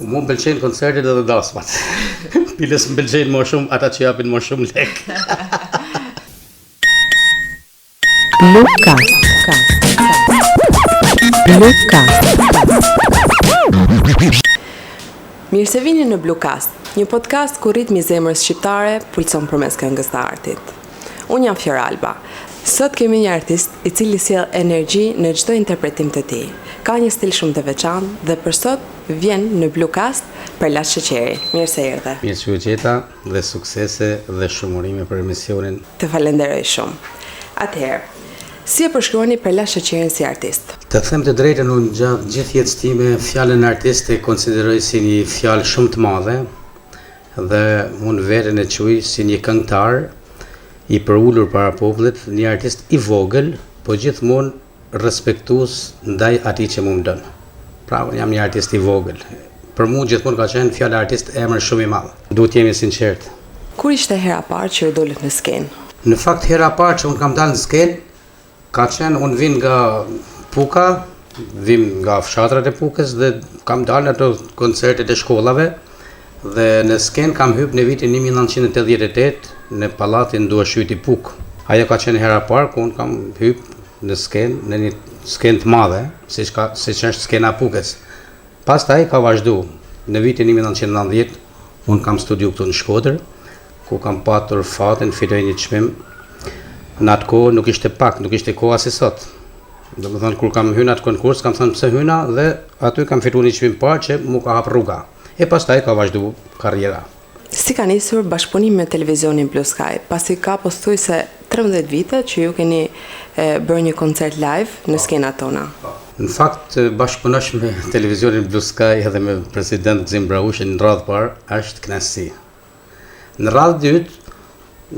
Mu më pëlqejnë koncertet edhe dasmat. Biles më pëlqejnë më shumë ata që japin më shumë lek. Bluecast. Bluecast. Mirë se vini në Bluecast, një podcast ku ritmi i zemrës shqiptare pulson përmes këngës të artit. Unë jam Fjoralba. Sot kemi një artist i cili sjell energji në çdo interpretim të tij. Ka një stil shumë të veçantë dhe për sot vjen në Bluecast Perlat Sheqeri. Mirë se erdhe. Mirë se ju gjeta dhe suksese dhe shumë urime për emisionin. Të falenderoj shumë. Atëherë, si e përshkruani Perlat Sheqerin si artist? Të them të drejtën, unë gjatë gjithë jetës time fjalën artist e konsideroj si një fjalë shumë të madhe dhe unë veten e quaj si një këngëtar i përulur para popullit, një artist i vogël, po gjithmonë respektues ndaj atij që mu më don. Pra, unë jam një artist i vogël. Për mua gjithmonë ka qenë fjala artist emër shumë i madh. Duhet të jemi sinqertë. Kur ishte hera e parë që ju dolët në skenë? Në fakt hera e parë që unë kam dalë në skenë Ka qenë, unë vij nga Puka, vij nga fshatrat e Pukës dhe kam dalë në ato koncertet e shkollave dhe në skenë kam hypë në vitin 1988 në Pallatin Ndue Shyti Pukë. Ajo ka qenë hera e parë ku unë kam hypë në skenë, në një skenë të madhe, siç ka, siç është skena e Pukës. Pastaj ka vazhdu, në vitin 1990, unë kam studiu këtu në Shkodër, ku kam patur fatin fitoj një çmim. Në atë kohë nuk ishte pak, nuk ishte koha si sot. Domethënë, kur kam hyrë në atë konkurs, kam thënë pse hyna dhe aty kam fituar një çmim parë që mu ka hap rruga. E pastaj ka vazhdu karriera. Si ka nisur bashkëpunimi me televizionin Blue Sky, pasi ka pothuajse 13 vite që ju keni bërë një koncert live në skenat tona? Në fakt, bashkëpunosh me televizionin Blue Sky edhe me president Gëzim Braushin në radhë parë, është kënaqësi. Në radhë dytë,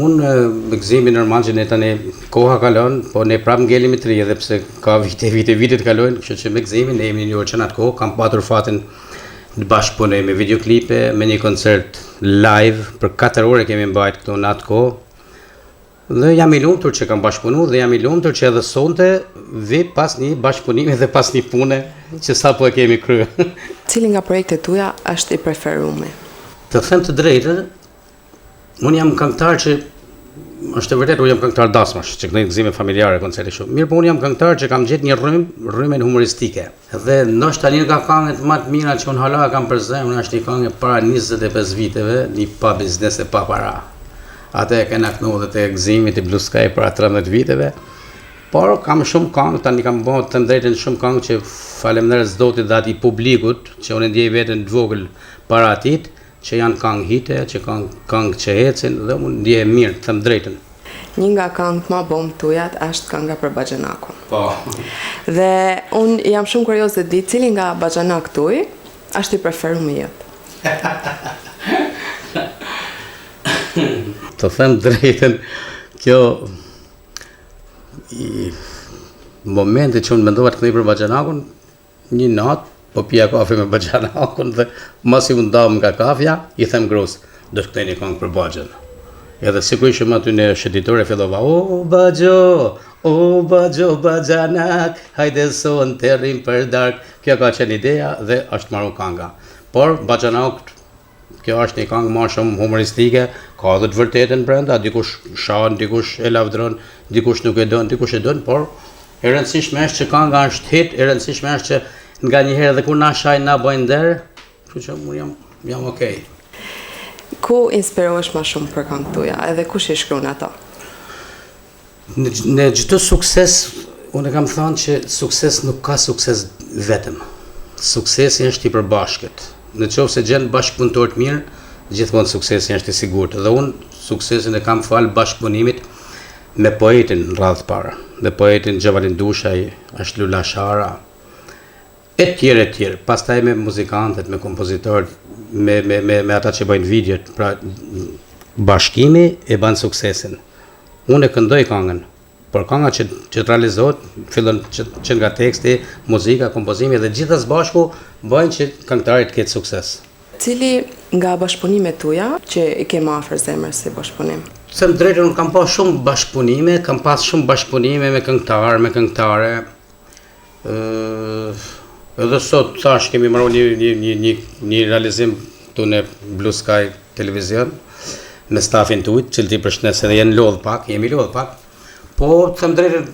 unë me Gëzimin normal që ne tani koha kalon, po ne prapë ngelemi të ri edhe pse ka vite, vite, vite të kalojnë, kështu që me Gëzimin ne jemi njohur që në atë kohë, kam patur fatin të bashkëpunoj me videoklipe, me një koncert live, për 4 orë kemi mbajt këtu në atë kohë. Dhe jam i lumtur që kam bashkëpunu dhe jam i lumtur që edhe sonte vi pas një bashkëpunimi dhe pas një pune që sapo e kemi kryer. Cili nga projektet tuaja është i preferumi? Të them të drejtën, unë jam këngëtar që është e vërtetë unë jam këngëtar dasmash, që këndoj gëzime familjare, koncerte kështu. Mirëpo unë jam këngëtar që kam gjetë një rrymë, rrymën humoristike. Dhe ndoshta një nga këngët më të mira që unë hala e kam për zemër është një këngë para 25 viteve, një pa biznes e pa para. Atë e kena kënu dhe te Gëzimi te Blue Sky para 13 viteve. Por kam shumë këngë, tani kam bërë të drejtën shumë këngë që faleminderit Zotit dhe atij publikut, që unë e ndjej veten të vogël para atij, që janë këngë hite, që kanë këngë që ecin dhe unë ndjehem mirë, të them drejtën. Një nga këngët ma bombë tujat është kënga për baxhanakun. Po. Dhe unë jam shumë kurioze të di cili nga baxhanakët tuj është i preferumi jot. Të them drejtën, kjo i momenti që unë mendova të këndoj për baxhanakun, Një natë, po pija kafe me baxhanakun dhe masi u ndamë nga kafja, i them grus, do të këndoj një këngë për baxhën. Edhe sikur ishim aty në shëtitore fillova, o baxho, o baxho baxhanak, hajde sonte rrim për darkë. Kjo ka qenë ideja dhe është maru kanga. Por baxhanak Kjo është një këngë më shumë humoristike, ka edhe të vërtetën brenda, dikush shan, dikush e lavdron, dikush nuk e don, dikush e don, por e rëndësishme është që kënga është hit, e rëndësishme është që nganjëherë edhe kur na shajnë na bëjnë nder, kështu që unë jam jam okay. Ku inspirohesh më shumë për këngët tuaja, edhe kush i shkruan ato? Në, në çdo sukses, unë e kam thënë që sukses nuk ka sukses vetëm. Suksesi është i përbashkët. Në qoftë se gjen bashkëpunëtor të mirë, gjithmonë suksesi është i sigurt. Dhe unë suksesin e kam falë bashkëpunimit me poetin në radhë të parë, me poetin Xhevalin Dushaj, është Lula Shara, e tjerë e tjerë. Pastaj me muzikantët, me kompozitorët, me me me me ata që bëjnë videot, pra bashkimi e bën suksesin. Unë e këndoj këngën, por kënga që që të realizohet fillon që, që nga teksti, muzika, kompozimi dhe gjitha së bashku bëjnë që këngëtari të ketë sukses. Cili nga bashkëpunimet tuaja që i ke më afër zemrës si bashkëpunim? Të them drejtën, unë kam pas shumë bashkëpunime, kam pas shumë bashkëpunime me këngëtarë, me këngëtare. Ë. Edhe sot thash kemi marrë një një një një një realizim këtu në Blue Sky Television me stafin tuaj, të cilët i përshëndes edhe janë lodh pak, jemi lodh pak. Po të them drejtën,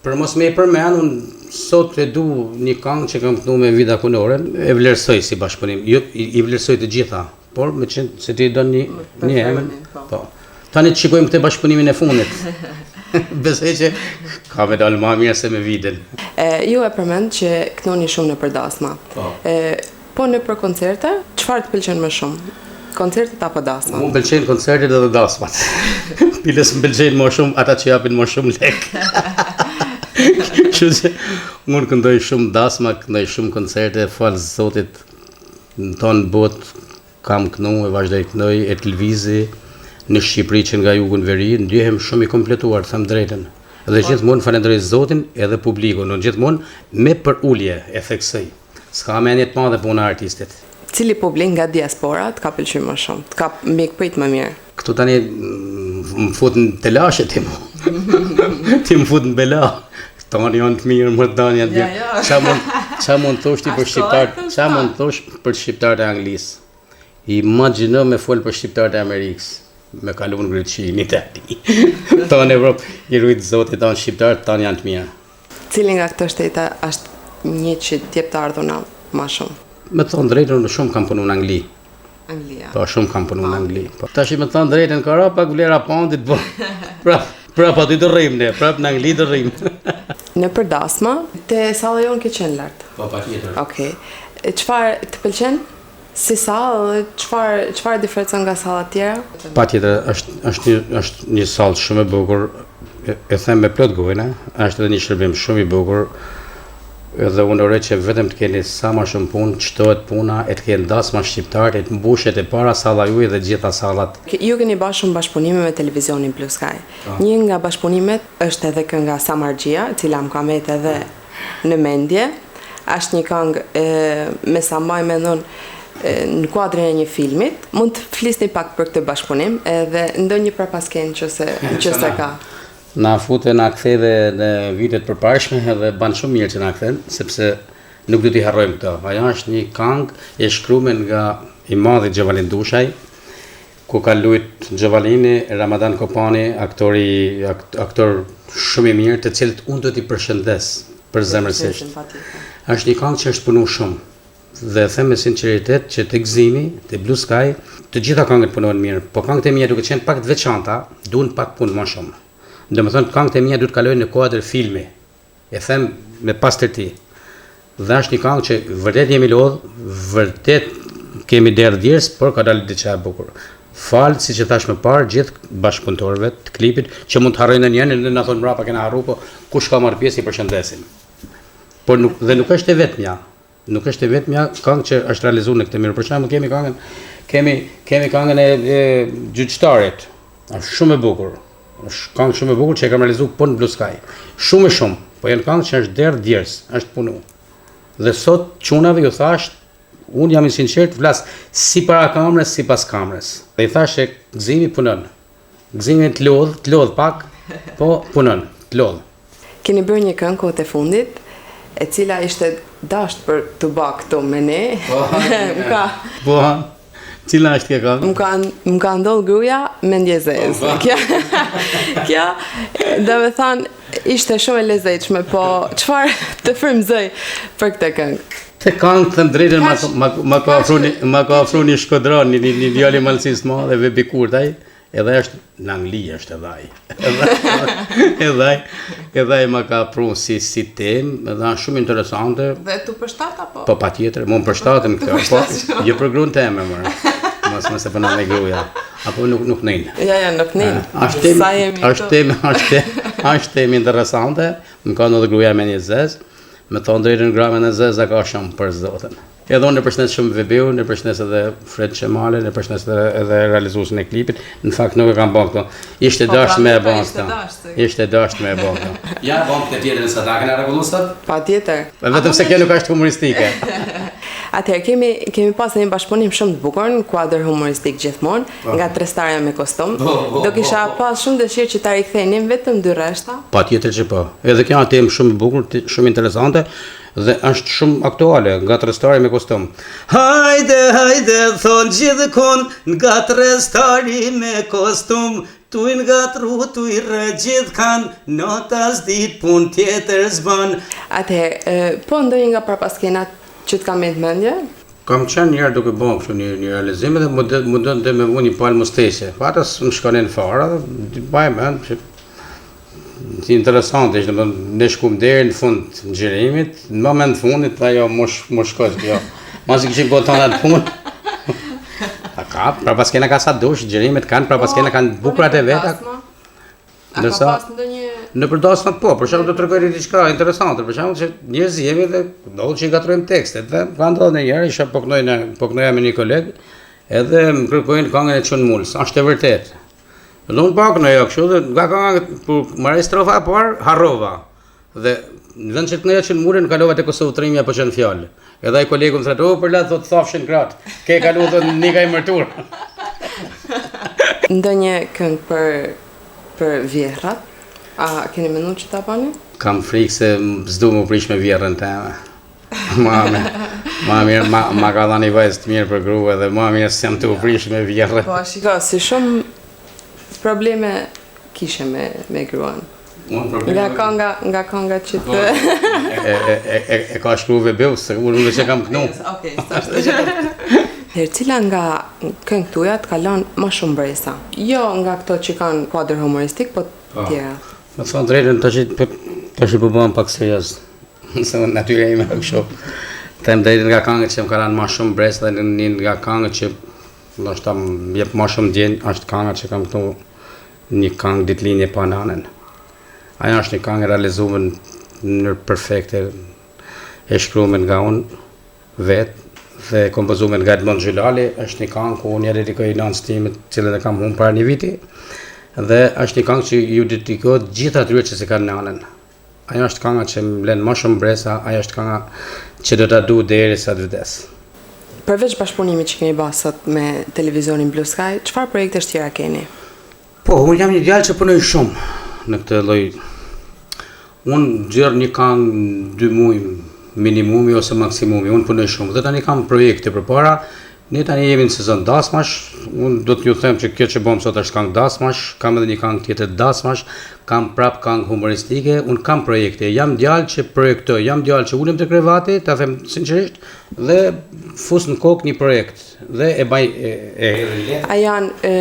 për mos me i përmend, unë sot e du një këngë që kam këndu me Vida Kunoren, e vlerësoj si bashkëpunim. Jo, i, i vlerësoj të gjitha, por me qenë se ti don një një emër. Po. po. Tani të shikojmë këtë bashkëpunimin e fundit. Besoj që ka me dalë ma mirë se me Vidën. E, ju e përmend që këndoni shumë nëpër dasma. Po. E, po nëpër koncerte, çfarë të pëlqen më shumë? Koncertet apo dasmat? Mu më pëlqejnë koncertet edhe dasmat. Biles më pëlqejnë më shumë ata që japin më shumë lek. Kështu që unë këndoj shumë dasma, këndoj shumë koncerte, falë Zotit në tanë botë Kam kënu e vazhdoj këndoj e të lëvizi në Shqipëri që nga jugu në veri, ndjehem shumë i kompletuar, të them drejtën. Dhe gjithmonë falenderoj Zotin edhe publikun, unë gjithmonë me përulje e theksoj. S'ka mendje të madhe puna e artistit. Cili publik nga diaspora të ka pëlqyer më shumë, të ka mikprit më mirë? Këtu tani më fut në telashe ti mu. ti më fut në bela. Tanë janë të mirë, më tanë janë të mirë. Ja, ja. Ça mund, ça mund të thosh ti për shqiptarët, ça mund të thosh për shqiptarët e Anglisë? Imagjino me fol për shqiptarët e Amerikës, me kalu në Greqi, në Itali. Tanë Evropë, i rujt Zoti tanë shqiptarët, tanë janë të mirë. Cili nga këto shtete është një që të jep të ardhuna ma shumë? Me të thonë drejtën, unë shumë kam punu në Angli. Anglia. Po, shumë kam punu në po. Angli. Po. Tash me thënë drejtën, ka ra pak vlera pandit, po. Prap, prap aty të rrim ne, prap në Angli të rrim. Nëpër dasma, te salla jonë ke qenë lart. Po, patjetër. Okej. Okay. Çfarë të pëlqen? Si sallë dhe çfarë çfarë diferencon nga sallat tjera? Patjetër, është është një është një sallë shumë e bukur, e, e them me plot gojën, është edhe një shërbim shumë i bukur. Edhe unë uroj që vetëm të keni sa ma shumë punë, të shtohet puna e të kenë dasma shqiptarët e të mbushet e para salla juaj dhe të gjitha sallat. Ju keni ba shumë bashkëpunime me televizionin Blue Sky. Një nga bashkëpunimet është edhe kënga Samarxhia, e cila më ka met edhe në mendje. Është një këngë me sa mbaj mend unë në kuadrin e një filmit. Mund të flisni pak për këtë bashkëpunim edhe ndonjë prapaskenë nëse nëse ka. Na fute na ktheve në vitet përparshme edhe ban shumë mirë që na kthen, sepse nuk do t'i harrojmë këto. Ajo është një kangë e shkrume nga i madhi Gjovalin Dushaj, ku ka lujt Gjovalini, Ramadan Kopani, aktori aktor shumë i mirë, të cilët unë do t'i përshëndes përzemërsisht. Është një kangë që është punu shumë. Dhe e them me sinqeritet që te Gëzimi, te Blue Sky, të gjitha këngët punohen mirë, po këngët e mia duke qenë pak të veçanta, duan pak punë më shumë. Domethënë këngët e mia duhet të kalojnë në kuadër filmi. E them me pastërti. Dhe është një këngë që vërtet jemi lodh, vërtet kemi derdh djersë, por ka dalë diçka e bukur. Falë, siç e thash më parë, gjithë bashkëpunëtorëve të klipit që mund të harrojnë ndonjërin dhe na thonë mbrapa kena harru, po kush ka marrë pjesë i përshëndesim. Por nuk dhe nuk është e vetmja. Nuk është e vetmja këngë që është realizuar në këtë mënyrë. Për shembull kemi këngën kemi kemi këngën e, e gjyqtarit. Është shumë e bukur. Është këngë shumë e bukur që e kam realizuar po në Blue Sky. Shumë e shumë. Po janë këngë që është derdh djersë, është punu. Dhe sot çunave ju thash, unë jam i sinqert, flas si para kamerës, si pas kamerës. Dhe i thash se Gëzimi punon. Gëzimi të lodh, të lodh pak, po punon, të lodh. Keni bërë një këngë kohët e fundit, e cila ishte dasht për t'u ba këtu me ne. Po, më ka. Po. Cila është kjo këngë? Më ka më ka ndodh gruaja mendjezezë. Po, po. Kjo kjo do me thanë ishte shumë e lezetshme, po çfarë të frymëzoi për këtë këngë? Këtë këngë të them drejtën ma ma ma ka afru një ma ka afru një shkodran, një një, një djalë i Malësisë madhe, Vebi Kurtaj, Edhe është në Angli është edhe ai. Edhe ai, edhe ai ma ka pru si si temë, edhe është shumë interesante. Dhe t'u përshtat apo? Po patjetër, mu më përshtatëm kjo. Po, jo për gruan teme më. Mos mos e bëna me gruaja. Apo nuk nuk nin. Ja, ja, nuk nin. Është temë, është temë, është temë, është temë interesante. Më ka ndodhur gruaja mendjezezë. Me thonë drejtën gra mendjezeza ka shumë për zotin. Edhe unë e përshëndes shumë Vebiun, e përshëndes edhe Fred Qemalin, e përshëndes edhe, edhe realizuesin e klipit. Në fakt nuk e kam bërë këto. Ishte po, dashtë me e bë këtë. Ishte dashtë me e bë këtë. Ja bëm këtë tjetër në sadaka na rregullu sot? Patjetër. Vetëm se kjo nuk është humoristike. Atëherë kemi kemi pasur një bashkëpunim shumë të bukur në kuadër humoristik gjithmonë, po. nga Trestarja me kostum. Po, po, Do kisha po, po. pas shumë dëshirë që ta rikthenim vetëm dy rreshta. Patjetër që po. Edhe kjo është temë shumë e bukur, shumë interesante. Dhe është shumë aktuale, Ngatërrestari me kostum. Hajde, hajde, thonë gjithkun, ngatërrestari me kostum, tuj ngatërru, tuj rreh gjithkan, nata s'dit punë tjetër s'ban. Atëherë, po ndonjë nga prapaskenat që të ka mbet n'mendje? Kam qenë njëherë duke bërë kështu një, një realizim edhe më do më donte me vu një palë musteqe. Po ata s'më shkonin fare dhe mbaj mend që si interesante ishte, domethënë ne shkum deri në fund të xhirimit, në moment të fundit tha jo mos mos shkoj jo. Masi kishim bërë tonë atë punë. A ka, prapaskena ka sa dush, xhirimet kanë, prapaskena kanë po, bukurat e veta. A ka pas ndonjë Nëpër dasma po, për shembull do të tregoj diçka interesante, për shembull që njerëz jemi dhe ndodh që i ngatërrojmë tekstet dhe ka ndodhur ndonjëherë isha po këndoj në po këndoja me një koleg, edhe më kërkojnë këngën e Çun Mulës, është e vërtetë. Dhe unë po këndoja kështu dhe nga kënga kur mbaroi strofa e parë harrova. Dhe në vend që të këndoja Çun Mulën kalova te Kosovë Trimja po qenë fjalë. Edhe ai kolegu më thotë, "O për la thotë thafshin krahët. Ke kalu thotë Nika i mërtur." Ndonjë këngë për për vjehrrat? A keni menduar që ta bani? Kam frikë se s'du m'u prish me vjehrrën teme. Ma mirë, ma mirë, ma, ma ka dhënë një vajzë të mirë për grua dhe ma mirë s'jam tu u prish me vjehrrën. Po, shiko, si shumë probleme kishe me, me gruan. Unë probleme... Nga kënga, nga kënga që të... E, e, e, e, e ka shkru Vebiu, se unë nuk e kam kënu. Okej, okay, Her cila nga këngët tuaja të ka lënë më shumë mbresa? Jo nga këto që kanë kuadër humoristik, po po. tjera. Me thënë drejtën, tash po tash po bëhem pak serioz. Se unë natyra ime kështu. Them drejtën nga këngët që më kanë lënë më shumë mbresa dhe një nga këngët që ndoshta më jep më shumë ndjenjë është kënga që kam këtu një këngë ditëlindje pa nanën. Ajo është një këngë e realizuar në mënyrë perfekte, e shkruar nga unë vetë dhe e kompozuar nga Edmond Zhulali, është një këngë ku unë ja dedikoj nënës time, të cilën e kam humbur para një viti, dhe është një këngë që ju dedikohet gjithë atyre që s'e kanë nanën. Ajo është kënga që më lën më shumë mbresa, ajo është kënga që do ta du derisa të vdes. Përveç bashkëpunimit që keni bërë sot me televizionin Blue Sky, çfarë projektesh tjera keni? Po, unë jam një djalë që punoj shumë në këtë lloj. Unë nxjerr një kangë dy muaj minimumi ose maksimumi, unë punoj shumë dhe tani kam projekte përpara. Ne tani jemi në sezon dasmash, unë do t'ju them që kjo që bëmë sot është kangë dasmash, kam edhe një kangë tjetër dasmash, kam prap kangë humoristike, unë kam projekte, jam djalë që projektoj, jam djalë që ulem te krevati, ta them sinqerisht, dhe fus në kokë një projekt dhe e baj e, e hedh në letër. A janë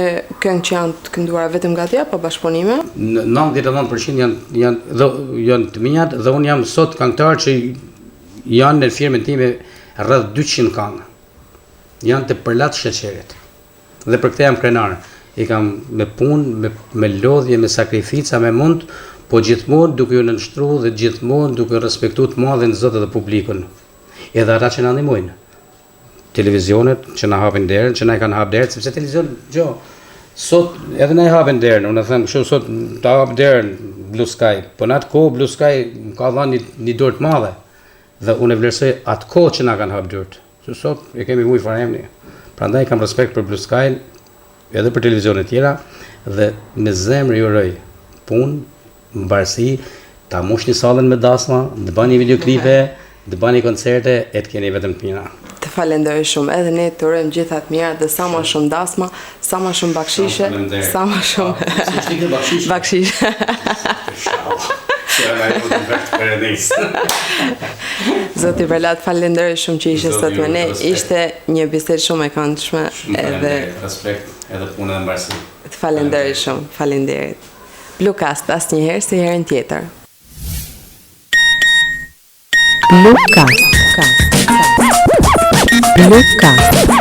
këngë që janë të kënduara vetëm nga ti apo bashkëpunime? 99% janë janë dhe janë të miat dhe unë jam sot këngëtar që janë në firmën time rreth 200 këngë. Janë të përlat sheqerit. Dhe për këtë jam krenar. I kam me punë, me, me lodhje, me sakrifica, me mund, po gjithmonë duke ju nënshtru dhe gjithmonë duke respektu të madhin Zot edhe publikun. Edhe ata që na ndihmojnë. Televizionet që na hapin derën, që na e kanë hap derën, sepse televizion, gjo, sot edhe na e hapin derën, unë e them kështu sot ta hap derën Blue Sky, po në atë kohë Blue Sky më ka dhënë një, një dorë të madhe. Dhe unë e vlerësoj atë kohë që na kanë hap dyert. Se sot e kemi ujë fare emni. Prandaj kam respekt për Blue Sky, edhe për televizionet tjera dhe me zemër ju uroj punë, mbarësi, ta mbushni sallën me dasma, të bëni videoklipe, të bëni koncerte e të keni vetëm të mira. Të falenderoj shumë. Edhe ne të urojmë gjitha të mirat dhe sa më shumë dasma, sa më shumë bakshishe, sa më shumë. Bakshishe. Bakshishe. Zoti Perlat, falenderoj shumë që ishe sot me ne. Ishte një bisedë shumë e këndshme edhe respekt edhe punë dhe mbarësi. Të falenderoj shumë. Faleminderit. Bluecast asnjëherë si herën tjetër. Bluecast. Bluecast.